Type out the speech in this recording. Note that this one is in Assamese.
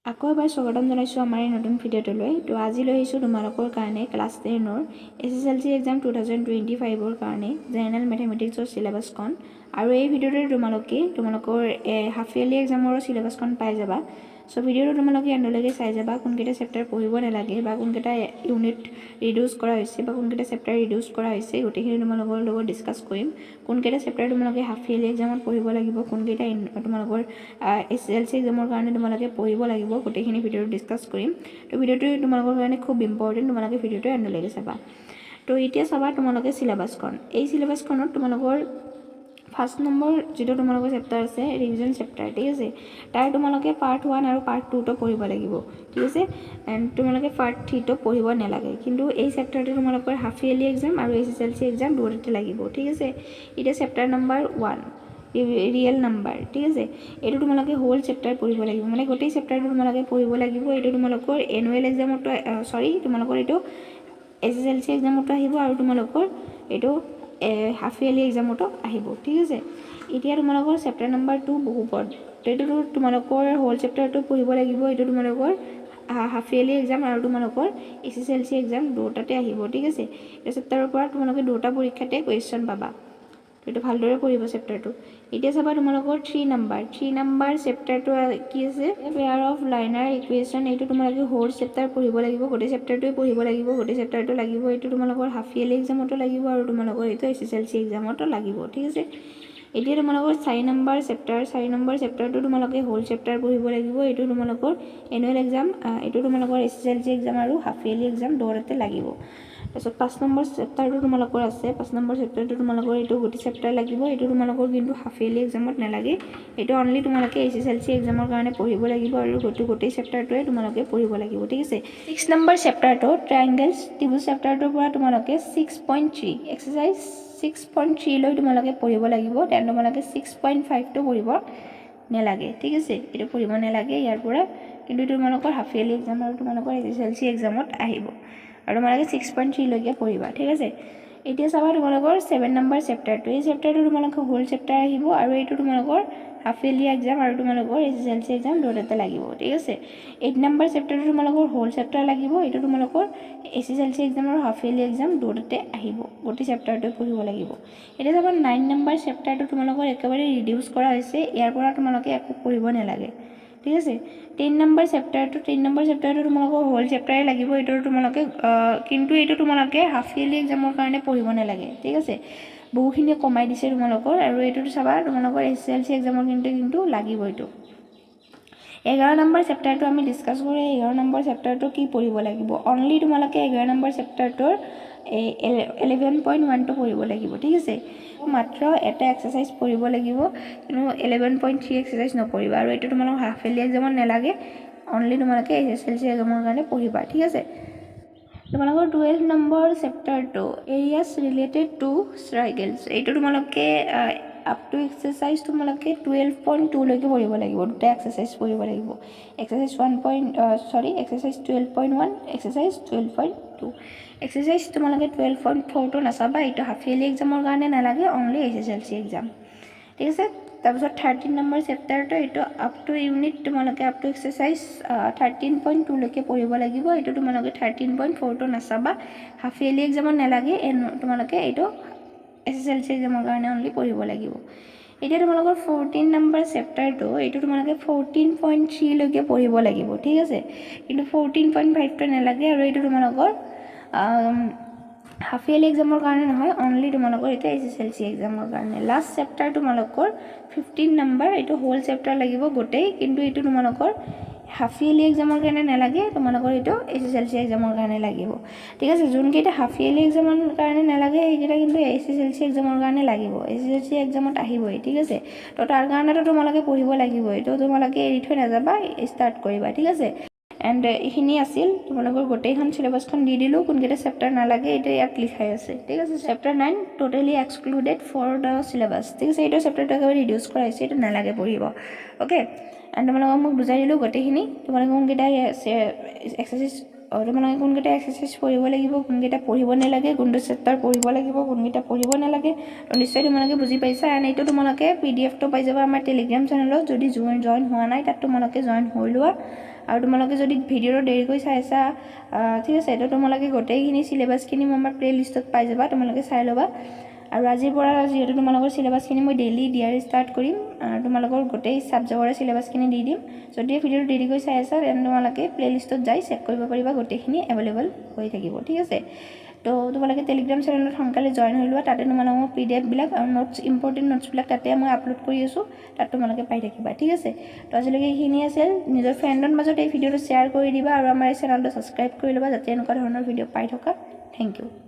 আকৌ এবাৰ স্বাগতম জনাইছোঁ আমাৰ এই নতুন ভিডিঅ'টোলৈ। তো আজি লৈ আহিছোঁ তোমালোকৰ কাৰণে ক্লাছ 10ৰ HSLC exam 2025ৰ কাৰণে জেনেৰেল মেথমেটিক্সৰ চিলেবাছখন। আৰু এই ভিডিঅ'টোত তোমালোকে তোমালোকৰ হাফ ইয়াৰলি এক্সামৰো চিলেবাছখন পাই যাবা। চ' ভিডিঅ'টো তোমালোকে এণ্ডলৈকে চাই যাবা। কোনকেইটা চেপ্টাৰ পঢ়িব নালাগে বা কোনকেইটা ইউনিট ৰিডিউচ কৰা হৈছে বা কোনকেইটা চেপ্টাৰ ৰিডিউচ কৰা হৈছে, গোটেইখিনি তোমালোকৰ লগত ডিছকাছ কৰিম। কোনকেইটা চেপ্টাৰ তোমালোকে হাফ ইয়াৰলি এক্সামত পঢ়িব লাগিব, কোনকেইটা তোমালোকৰ এইচএছএলচি এক্সামৰ কাৰণে তোমালোকে পঢ়িব লাগিব, গোটেইখিনি ভিডিঅ'টো ডিছকাছ কৰিম। তো ভিডিঅ'টো তোমালোকৰ কাৰণে খুব ইম্পৰ্টেণ্ট, তোমালোকে ভিডিঅ'টো এণ্ডলৈকে চাবা। তো এতিয়া চাবা তোমালোকে চিলেবাছখন। এই চিলেবাছখনত তোমালোকৰ ফাৰ্ষ্ট নম্বৰ যিটো তোমালোকৰ চেপ্টাৰ আছে, ৰিভিজন চেপ্টাৰ, ঠিক আছে, তাৰ তোমালোকে পাৰ্ট 1 আৰু পাৰ্ট 2টো পঢ়িব লাগিব, ঠিক আছে। এণ্ড তোমালোকে পাৰ্ট 3টো পঢ়িব নালাগে। কিন্তু এই চেপ্টাৰটো তোমালোকৰ হাফ ইয়াৰলি এক্সাম আৰু এইচএছএলচি এক্সাম দুয়োটাতে লাগিব, ঠিক আছে। এতিয়া চেপ্টাৰ নম্বৰ 1, ৰিয়েল নাম্বাৰ, ঠিক আছে। এইটো তোমালোকে হোল চেপ্টাৰ পঢ়িব লাগিব, মানে গোটেই চেপ্টাৰটো তোমালোকে পঢ়িব লাগিব। এইটো তোমালোকৰ এনুৱেল এক্সামতো, চৰি, তোমালোকৰ এইটো এইচএছএলচি এক্সামতো আহিব আৰু তোমালোকৰ এইটো হাফ ইয়াৰলি এক্সামতো আহিব, ঠিক আছে। এতিয়া তোমালোকৰ চেপ্টাৰ নম্বৰ 2, বহুপদ। এইটোতো তোমালোকৰ হোল চেপ্টাৰটো পঢ়িব লাগিব। এইটো তোমালোকৰ হাফ ইয়াৰলি এক্সাম আৰু তোমালোকৰ এইচএছএলচি এক্সাম দুয়োটাতে আহিব, ঠিক আছে। এই চেপ্টাৰৰ পৰা তোমালোকে দুটা পৰীক্ষাতে কুৱেশ্যন পাবা। এইটো ভালদৰে পঢ়িব চেপ্টাৰটো। এতিয়া চাবা তোমালোকৰ থ্ৰী নাম্বাৰ চেপ্টাৰটো কি আছে? Pair of linear equation. এইটো তোমালোকে হোল চেপ্টাৰ পঢ়িব লাগিব, গোটেই চেপ্টাৰটোৱে পঢ়িব লাগিব, গোটেই চেপ্টাৰটো লাগিব। এইটো তোমালোকৰ হাফ ইয়াৰলি এক্সামতো লাগিব আৰু তোমালোকৰ এইটো এইচএছএলচি এক্সামতো লাগিব, ঠিক আছে। এতিয়া তোমালোকৰ চাৰি নম্বৰ চেপ্টাৰটো তোমালোকে হোল চেপ্টাৰ পঢ়িব লাগিব। এইটো তোমালোকৰ এনুৱেল এক্সাম, এইটো তোমালোকৰ এইচএছএলচি এক্সাম আৰু হাফ ইয়াৰলি এক্সাম দুয়োটাতে লাগিব। তাৰপিছত 5 নম্বৰ চেপ্টাৰটো তোমালোকৰ আছে। 5 নম্বৰ চেপ্টাৰটো তোমালোকৰ এইটো গোটেই চেপ্টাৰ লাগিব। এইটো তোমালোকৰ কিন্তু হাফ ইয়াৰলি এক্সামত নালাগে। এইটো অনলি তোমালোকে এইচএছএলচি এক্সামৰ কাৰণে পঢ়িব লাগিব আৰু গোটেই চেপ্টাৰটোৱে তোমালোকে পঢ়িব লাগিব, ঠিক আছে। 6 নম্বৰ চেপ্টাৰটো ট্ৰাইংগেলছ, ত্ৰিভুজ চেপ্টাৰটোৰ পৰা তোমালোকে 6.3, এক্সাৰচাইজ 6.3লৈ তোমালোকে পঢ়িব লাগিব। দেন তোমালোকে 6.5টো পঢ়িব নালাগে, ঠিক আছে। এইটো পঢ়িব নালাগে ইয়াৰ পৰা, কিন্তু তোমালোকৰ হাফ ইয়াৰলি এক্সাম আৰু তোমালোকৰ এইচএছএলচি এক্সামত আহিব আৰু তোমালোকে 6.3লৈকে পঢ়িবা, ঠিক আছে। এতিয়া চাবা তোমালোকৰ 7 নম্বৰ চেপ্টাৰটো। এই চেপ্টাৰটো তোমালোকৰ হোল চেপ্টাৰ আহিব আৰু এইটো তোমালোকৰ হাফ ইয়াৰলি এক্সাম আৰু তোমালোকৰ এইচএছএলচি এক্সাম দুয়োটাতে লাগিব, ঠিক আছে। 8 নম্বৰ চেপ্টাৰটো তোমালোকৰ হোল চেপ্টাৰ লাগিব। এইটো তোমালোকৰ এইচএছএলচি এক্সাম আৰু হাফ ইয়াৰলি এক্সাম দুয়োটাতে আহিব, গোটেই চেপ্টাৰটোৱে পঢ়িব লাগিব। এতিয়া চাবা 9 নম্বৰ চেপ্টাৰটো তোমালোকৰ একেবাৰে ৰিডিউচ কৰা হৈছে। ইয়াৰ পৰা তোমালোকে একো পঢ়িব নালাগে, ঠিক আছে। 10 নম্বৰ চেপ্টাৰটো তোমালোকৰ হোল চেপ্টাৰে লাগিব। এইটো তোমালোকে কিন্তু এইটো তোমালোকে হাফ ইয়াৰলি এক্সামৰ কাৰণে পঢ়িব নালাগে, ঠিক আছে। বহুখিনি কমাই দিছে তোমালোকৰ। আৰু এইটোতো চাবা তোমালোকৰ এইচএছএলচি এক্সামৰ কিন্তু লাগিব এইটো। 11 নম্বৰ চেপ্টাৰটো আমি ডিছকাছ কৰোঁ। 11 নম্বৰ চেপ্টাৰটো কি পঢ়িব লাগিব? অনলি তোমালোকে 11 নম্বৰ চেপ্টাৰটোৰ এই 11.1টো পঢ়িব লাগিব, ঠিক আছে। মাত্ৰ এটা এক্সাৰচাইজ পঢ়িব লাগিব, কিন্তু 11.3 এক্সাৰচাইজ নপঢ়িবা। আৰু এইটো তোমালোকৰ হাফ ইয়াৰলি এক্সামত নালাগে, অনলি তোমালোকে এইচএছএলচি এক্সামৰ কাৰণে পঢ়িবা, ঠিক আছে। তোমালোকৰ 12 নম্বৰ চেপ্টাৰটো এৰিয়াছ ৰিলেটেড টু চাৰ্কেলছ। এইটো তোমালোকে আপ টু এক্সাৰচাইজ তোমালোকে 12.2লৈকে পঢ়িব লাগিব। দুটা এক্সাৰচাইজ পঢ়িব লাগিব, exercise one point, sorry, exercise 12.1, exercise 12.2। Exercise তোমালোকে 12.4টো নাচাবা। এইটো হাফ ইয়াৰলি এক্সামৰ কাৰণে নালাগে, অনলি এইচএছএলচি এক্সাম, ঠিক আছে। তাৰপিছত 13 নম্বৰ চেপ্টাৰটো, এইটো আপ টু ইউনিট তোমালোকে আপ টু এক্সাৰচাইজ 13.2লৈকে পঢ়িব লাগিব। এইটো তোমালোকে 13.4টো নাচাবা, হাফ ইয়াৰলি এক্সামত নালাগে। তোমালোকে এইটো এইচএছএলচি এক্সামৰ কাৰণে অনলি পঢ়িব লাগিব। এতিয়া তোমালোকৰ 14 নম্বৰ চেপ্টাৰটো, এইটো তোমালোকে 14.3লৈকে পঢ়িব লাগিব, ঠিক আছে। কিন্তু 14.5টো নালাগে আৰু এইটো তোমালোকৰ হাফ ইয়াৰলি এক্সামৰ কাৰণে নহয়, অনলি তোমালোকৰ এইটো এইচএছএলচি এক্সামৰ কাৰণে। লাষ্ট চেপ্টাৰ তোমালোকৰ 15 নম্বৰ, এইটো হোল চেপ্টাৰ লাগিব গোটেই, কিন্তু এইটো তোমালোকৰ হাফ ইয়াৰলি এক্সামৰ কাৰণে নালাগে, তোমালোকৰ এইটো এইচএছএলচি এক্সামৰ কাৰণে লাগিব, ঠিক আছে। যোনকেইটা হাফ ইয়াৰলি এক্সামৰ কাৰণে নালাগে, সেইকেইটা কিন্তু এইচএছএলচি এক্সামৰ কাৰণে লাগিব, এইচএছএলচি এক্সামত আহিবই, ঠিক আছে। তো তাৰ কাৰণেতো তোমালোকে পঢ়িব লাগিবই। তো তোমালোকে এৰি থৈ নাযাবা, ষ্টাৰ্ট কৰিবা, ঠিক আছে। এণ্ড এইখিনি আছিল তোমালোকৰ গোটেইখন চিলেবাছখন দি দিলোঁ। কোনকেইটা চেপ্টাৰ নালাগে, এইটো ইয়াত লিখাই আছে, ঠিক আছে। Chapter 9 totally excluded for the syllabus, ঠিক আছে। এইটো চেপ্টাৰটো একেবাৰে ৰিডিউচ কৰা হৈছে, এইটো নালাগে পঢ়িব, অ'কে। এণ্ড তোমালোকক মোক বুজাই দিলোঁ গোটেইখিনি। তোমালোকে কোনকেইটা এক্সাৰচাইজ পঢ়িব লাগিব, কোনকেইটা পঢ়িব নালাগে, কোনটো চেপ্টাৰ পঢ়িব লাগিব, কোনকেইটা পঢ়িব নালাগে, তো নিশ্চয় তোমালোকে বুজি পাইছা। এণ্ড এইটো তোমালোকে পিডিএফটো পাই যাবা আমাৰ টেলিগ্ৰাম চেনেলত। যদি জইন হোৱা নাই তাত, তোমালোকে জইন হৈ লোৱা। আৰু তোমালোকে যদি ভিডিঅ'টো দেৰিকৈ চাইছা, ঠিক আছে, তো তোমালোকে গোটেইখিনি চিলেবাছখিনি মই আমাৰ প্লে লিষ্টত পাই যাবা, তোমালোকে চাই ল'বা। আৰু আজিৰ পৰা যিহেতু তোমালোকৰ চিলেবাছখিনি মই ডেইলি দিয়াৰ ষ্টাৰ্ট কৰিম, তোমালোকৰ গোটেই ছাবজেক্টৰে চিলেবাছখিনি দি দিম। যদি ভিডিঅ'টো দেৰিকৈ চাই আছা, তেন্তে তোমালোকে প্লে লিষ্টত যাই চেক কৰিব পাৰিবা, গোটেইখিনি এভেইলেবল হৈ থাকিব, ঠিক আছে। তো তোমালোকে টেলিগ্ৰাম চেনেলত সোনকালে জইন হৈ লোৱা, তাতে তোমালোকৰ পিডিএফবিলাক আৰু নোটছ, ইম্পৰ্টেণ্ট নোটছবিলাক তাতে মই আপলোড কৰি আছোঁ, তাত তোমালোকে পাই থাকিবা, ঠিক আছে। তো আজিলৈকে এইখিনি আছিল। নিজৰ ফ্ৰেণ্ডৰ মাজত এই ভিডিঅ'টো শ্বেয়াৰ কৰি দিবা আৰু আমাৰ এই চেনেলটো ছাবস্ক্ৰাইব কৰি ল'বা, যাতে এনেকুৱা ধৰণৰ ভিডিঅ' পাই থকা। Thank you.